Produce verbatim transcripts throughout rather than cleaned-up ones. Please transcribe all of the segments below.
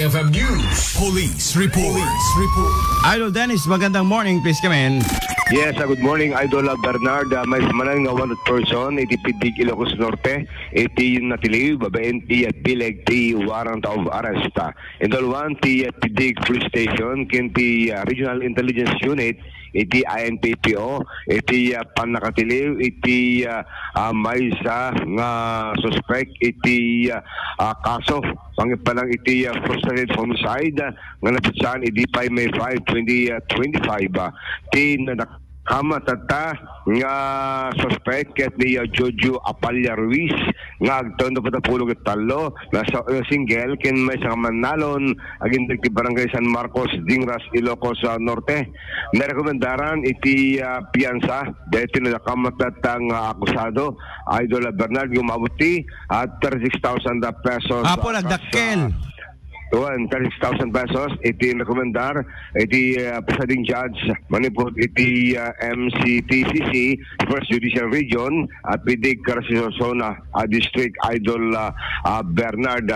F M News. Police report. Police report. Idol Dennis, magandang morning. Please come in. Yes, uh, good morning, Idol, uh, Bernard. Uh, may manan nga wanted person iti Pidig, Ilocos Norte, iti natiliw babaen ti, uh, bileg ti warrant of arrest. Uh, intalwan ti, uh, Pidig Police Station ken ti, uh, Regional Intelligence Unit iti I N P P O iti, uh, pannakatiliw iti, uh, uh, maysa nga suspek iti, uh, uh, kaso pangipalang iti, uh, frustrated homicide, uh, nga napetsaan idi pay May five, twenty twenty-five, ah, ti nadakama tatta nga suspek ket ni, ah, Jojo Apalla Ruiz nga agtawen da patapulo ket tallo, nasa, ah, single ken maysa nga mannalon agingga ti Barangay San Marcos, Dingras, Ilocos, ah, Norte. Narekomendaran iti, ah, piyansa daytoy nadakama tatta nga akusado, Idol Bernard, nga umabot ti, ah, thirty-six thousand pesos, Apo, ah, nagdakkel. Cash, ah, Wen, thirty-six thousand pesos iti rekomendar iti, ah, presiding judge manipud iti, ah, M C T C C, First Judicial Region, ah, Pidig Caraseñor Zona, ah, District, Idol, ah, ah, Bernard.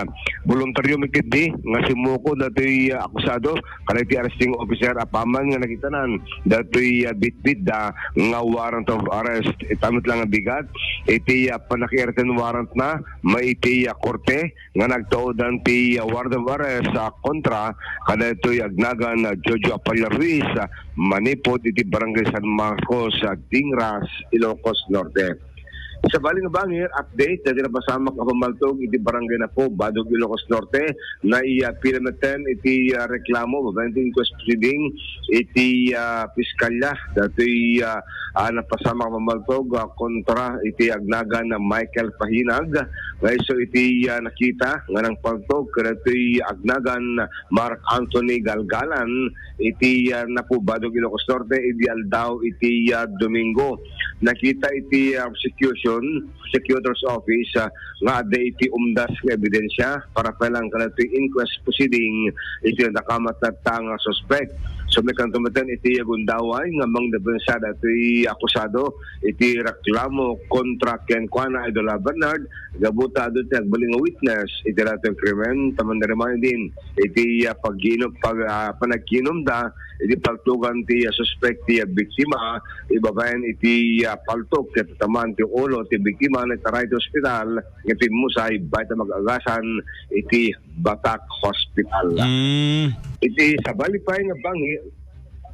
Boluntario met ketdi nga simmuko datoy, ah, akusado kadagiti arresting officer apaman nga nakitanan datoy, ah, bitbitda nga warrant of arrest. Ita met lang nga bigat iti, ah, pannakairatan warrant na maiti, ah, korte nga nagtaodan ti, ah, warrant of arrest, ah, kontra kadaytoy agnagan, ah, Jojo Apalla Ruiz, ah, manipud iti Barangay San Marcos, ah, Dingras, Ilocos Norte. Sabali nga bangir, update dagiti napasamak a pammaltog iti Barangay Napo, Badog, Ilocos Norte, naiya pila metten iti, ah, reklamo babaen ti inquest proceeding iti, ah, piskalya datoy, ah, ah, napasamak a pammaltog, ah, kontra iti agnagan na Michael Pahinag, nga isu iti, ah, nakita nga nangpaltog kadatoy agnagan Mark Anthony Galgalan iti, ah, Napo, Badog, Ilocos Norte, idi aldaw iti, ah, Domingo. Nakita iti, ah, prosecution, prosecutor's office, ah, nga adda iti umdas nga ebidensya para pay lang kadatoy inquest proceeding iti nadakama tatta nga suspek. Sumekanto metten iti agundaway nga mangdepensa datoy akusado iti reklamo kontra kenkuana, Idol Bernard, gapu ta adu ti agbalin nga witness iti datoy krimen, ta mannaremana idin iti, ah, paggiinum-, pag-, ah, panagkiinumda iti paltogan ti, ah, suspek ti, ah, biktima, ibabaen iti, ah, paltok ket taman ti ulo ti biktima, naitaray iti ospital, nga pimmusay, bayat a mag-agasan iti Batak Hospital. Mm. Iti sabali pay nga bangir,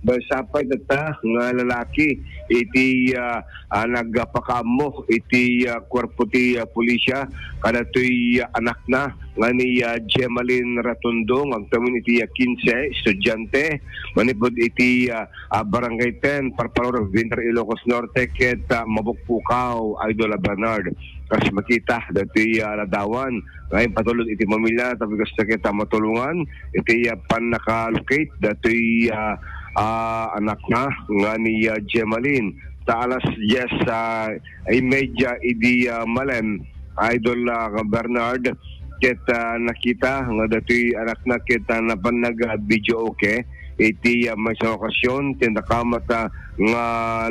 maysa pay tatta nga lalaki iti, ah, ah, nagpakaammo iti, ah, kuerpo ti, ah, pulisya kadatoy, ah, anakna nga ni, ah, Gemaline Ratondo nga agtawen iti, ah, kinse, estudyante, manipud iti, ah, ah, Barangay ten, Parpalor, Vintar, Ilocos Norte, ket, ah, mabukpukaw, Idol Bernard. Kas makita, datoy, ah, ladawan nga impatulod iti pamilya, tapno kasta ket, ah, matulongan iti, ah, pannaka-locate datoy, ah, ah, anakna nga ni, ah, Gemaline. Ta alas dies, ah, y media idi, ah, malem, Idol, ah, Bernard, ket, ah, nakita nga datoy anakna ket, ah, napan nag-, ah, videoke iti, ah, maysa nga okasyon ti nadakama tatta nga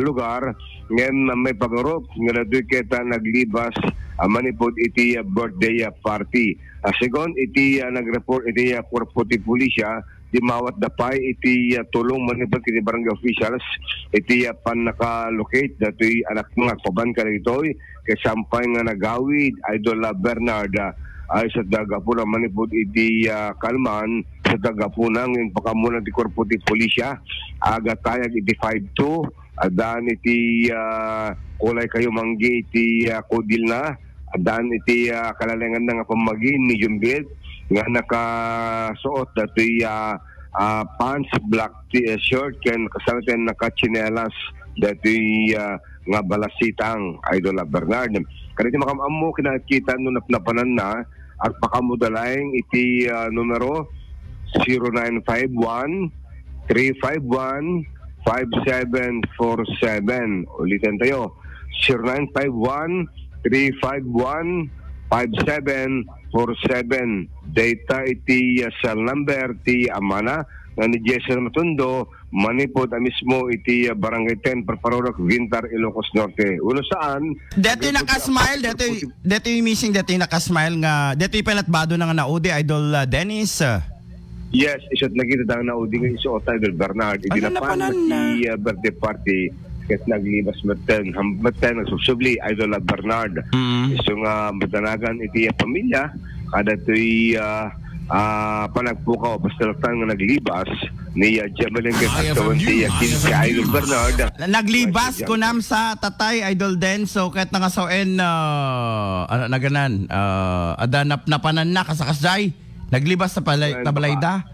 lugar, ngem, ah, maipagarop nga datoy ket, ah, naglibas, ah, manipud iti, ah, birthday, ah, party. Ah, segun iti, ah, nag-report iti, ah, kuerpo ti pulisya, dimmawatda pay iti, ah, tulong manipud iti barangay officials iti, ah, pannaka-locate datoy anakna nga agpapan kadagitoy ket saan pay nga nagawid, Idol, ah, Bernard, ah, ay sa gapuna manipud iti, ah, kalman, sa gapuna nga impakaammonan ti kuerpo ti pulisya, agatayag iti five two, addaan iti, ah, kulay kayo manggi iti, ah, kudilna, addaan iti, ah, kalalenganna nga pammagin, medium build, nga nakasuot datoy, ah, ah, pants, black t-, eh, shirt, ken kasano ken nakatsinelas datoy, ah, nga balasitang, Idol, ah, Bernard. Kadagiti makaam-ammo, kinakita no napnapananna, agpakaammoda laeng iti, ah, numero zero nine five one, three five one, five seven four seven. Ulitin tayo, zero nine five one, three five one, five seven four seven. Dayta iti, ah, cell number ti amana nga ni Jason Matondo, manipud a mismo iti, ah, Barangay ten, Parparorok, Vintar, Ilocos Norte. Uno saan? Detoy nakasmile, detoy, detoy missing, detoy nakasmile nga, detoy pay latbado na nga naudi, Idol, ah, Dennis. Yes, isu't nakita dang naudi nga isu Idol Bernard. Idi napan ti, ah, birthday party, ket naglibas metten, ham-, metten, nagsubsubli, Idol, ah, Bernard. Mm. Isu nga madanagan iti, ah, pamilya, kada toy, ah, ah, panagpukaw, basta latta nga naglibas, ni, ah, Jemeline ket agtawen ti, ah, kinse, Idol Bernard. Na-, naglibas, kunam sa tatay, Idol Dennis, ket nangasawen, ah, ano, naganan, ah, adda nap-, napananna, kasakasdiay. Naglibas ta balay-, ta balayda.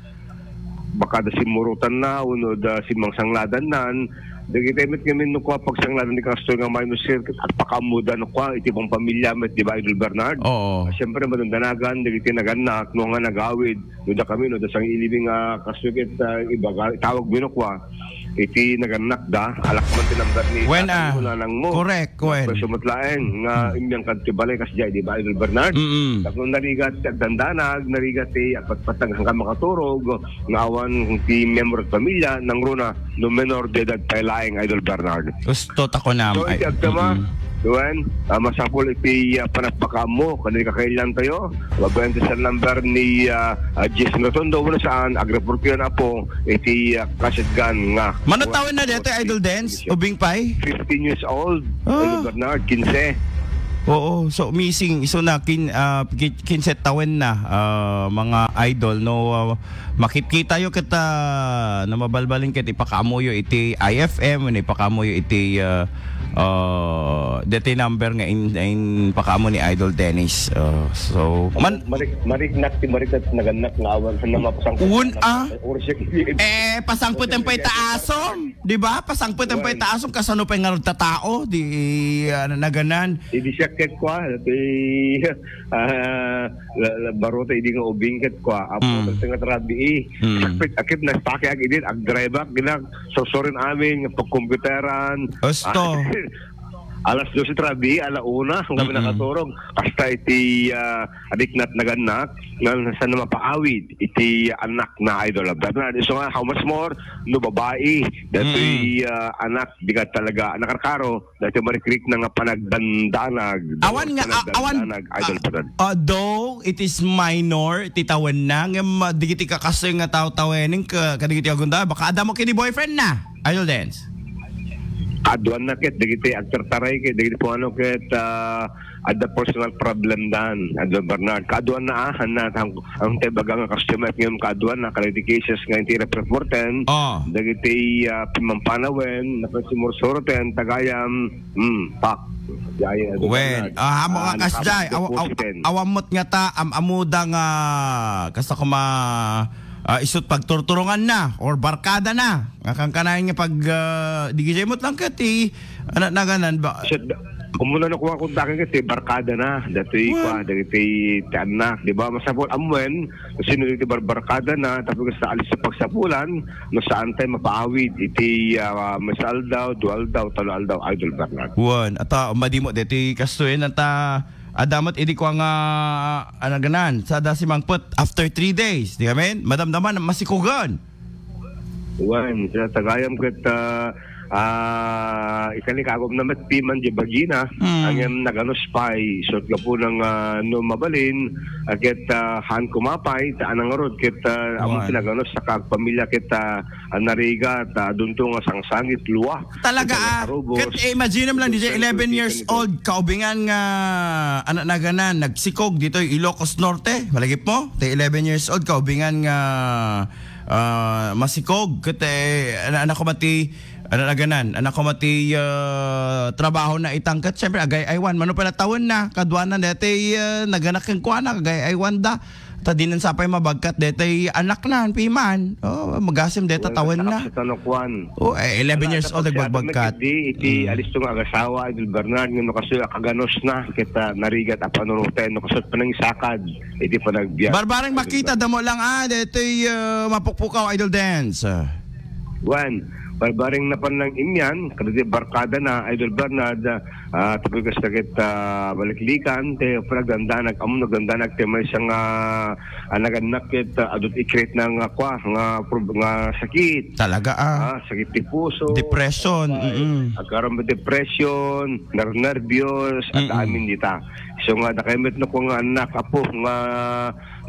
Baka da simmurutanna, wenno da simmangsangladannan. Dagiti met ngamin no kua pagsangladan ni kastoy nga minor ket agpakaammoda no kua iti pamilya met, di ba, Idol Bernard? Oo. Siyempre, madandanagan, dagiti nagannak, no nga nagawid, no da kami, no da sang-ilibing nga kastoy ket, ah, ibaga, itawag mi no kua. Iti nagannakda, alak man ti number ni tatay mo, nanang mo. Correct, wen. Pwesto met laeng nga immian kadto balay, kasdiay, di ba, Idol Bernard? Mm. Tapno narigat ti agdandanag, narigat ti agpatpatag, hanggang makaturog, nga awan ti miyembro ti pamilya, nangruna, no menor de edad pay laeng, Idol Bernard. Gusto ta kunam. So, iti agtama, wen, ah, masapul iti, ah, panagpakaammo, kadagiti kakailiantayo, babaen ti cell number ni, ah, ah, Jason Rotondo, wenno saan, agreport kayo na po, iti, ah, kasetgan nga. Mano tawenna daytoy, Idol Dennis? Ubing pay? Fifteen years old, Idol Bernard, kinse. Oo, so missing, isu na, kin-, ah, ki-, kinse tawenna, ah, mga idol, no, ah, makitkitayo ket, ah, no mabalbalin ket ipakaammoyo iti I F M, wenno ipakaammoyo iti, ah, ah, daytoy number nga in-, inpakaammo ni Idol Dennis. Ah, so, man- Marik-, mariknak ti mariknak, nagannak nga awan, sa namapasang- Un-, ah? Oras siya. Eh, pasangpeten pay ta asom, di ba? Pasangpeten pay ta asom, kasano pay nga nagtatao, di, ah, naganan. Idi siya ket kua, di, ah, la, la, baro ta idi nga ubing ket kua, apo, mm, nga rabii. Mm. Sakpit, akit, nagpakiag idi, agdrive ak, gina, sorsorin amin, pagkomputeran. Osto. Ah, alas dose rabii, ala una, kami nakaturog. Hasta iti, ah, adiknat nagannak, nga saan na mapaawid iti anak na Idol Bernard. So nga, how much more, no babai, datoy, ah, anak, di ka talaga nakarkaro, dati marikrik na nga panagdandanag. Awan nga, a-, awan, panagdandanag, Idol Bernard. Ah, though it is minor, ti tawenna, ngem, ah, digiti kakastoy nga taw-, tawening ka, kadigiti agunda, baka adda mo kini boyfriend na. Idol Dennis. Kaduan na ket, dagiti agtartaray ket, dagiti puano ket, ah, adda personal problem dan, Idol Bernard. Kaduan na, ah, han na, ang, ang tayo baga nga customer ngem kaduan na, kadagiti cases nga inti reporten, ah, dagiti, ah, pimampanawen, napagsimursuroten, tagayam, hmm, pak. Jaya, Idol Bernard. Wen, ah, amo nga kasjay, aw-, aw-, aw-, awammot nga ta, am-, amuda nga, kasta kuma, ah, isut pagturturungan na, or barkada na. Nga kankanayon nga pag, ah, di gijay met lang ket ti, anak na ganan ba? Siya, da-, umuna na kuha kung takin ket ti barkada na, datoy kuha, dagiti ti anak, di ba? Masapul, amuen, sino iti barbarkada na, tapos sa alis sa pagsapulan, no saan tayo mapaawid, iti, ah, may sa aldaw, dua aldaw, talo aldaw, Idol Bernard. Wen, ata, madimo, deti kastoyen, ata, adamat, idi kuha nga, ah, anaganan, sa dasi mangpet, after three days, di amin? Madamdaman, masikugan. Wen, sa tagayam ket, ah, ah, ikalikagom na met piman di bagina, mm, angem naganus pay, isut gapu nang, ah, no mabalin, ah, ket, ah, han kumapay, ta anang ngarud ket, ah, amon ti naganus sa kagpamilya ket, ah, ah, narigat, ah, dunto nga sangsangit, lua. Talaga, ket ah, karubos, ket, eh, imagine mo lang, D J, eleven years old, kaubingan nga, anak na ganan, nagsikog dito, Ilocos Norte, malagip mo? Te eleven years old, kaubingan nga, ah, masikog, ket, eh, ana-, anak ko mati, ana-, naganan, anak ko mati, ah, trabaho na itangket, siyempre, agay-aywan, mano pala tawen na, kaduanan, dete, ah, naganak ken kuana, agay-aywan da. Ta dinan sapay mabagkat, dete, anak na, piman. Oh, magasim, deta, tawen na. Sa tanukuan. Oh, eh, eleven years old, nagbagkat. Di, iti, mm, alisto nga agasawa, Idol Bernard, nga no kaso, akaganos na, kita narigat, apanuroten, no kaso, panangisakad. Iti panagbiag. Barbareng makita, damo lang, ah, detoy, ah, mapukpukaw, Idol Dance. Wan, barbareng napan lang imyan, kadagiti barkada na, Idol Bernard, ah, tapos kas dagit, ah, baliklikan, ti panagdandanag, amo nagdandanag, ti may isang, ah, ah, nagannak ket, ah, adut ikrit na nga, kwa, nga prob-, nga sakit. Talaga, ah. Ah, sakit ti puso. Depression, mm. Agkaroon mo depression, ner-, nerbios, at amin dita. So nga, nakayamit na ko nga anak, apo, nga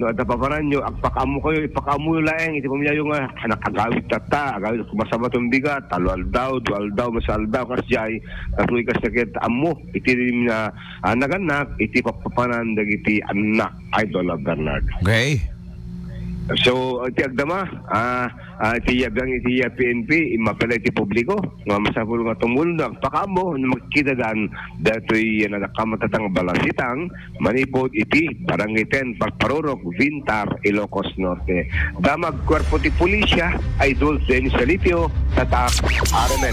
No adda papananyo, agpakaammokayo, ipakaammoyo laeng iti pamilyayo nga anak agawid tatta, agawid masaba ti bigat, talo aldaw, dua aldaw, mesa aldaw, kasdiay, tapno ikas ket ammo iti na, ah, nagannak iti papanan dagiti annak, Idol Bernard. Okay. So, iti agdama, ah, ah, iti yabang iti P N P, immapela iti publiko nga masapul nga tumulong pakaammo no makitadan datoy nadakkamatang balasitang manipod iti Barangay ten, Parparurok, Vintar, Ilocos Norte. Damag kuerpo ti pulisya, Idol Dennis Alipio, Tatak, R M N.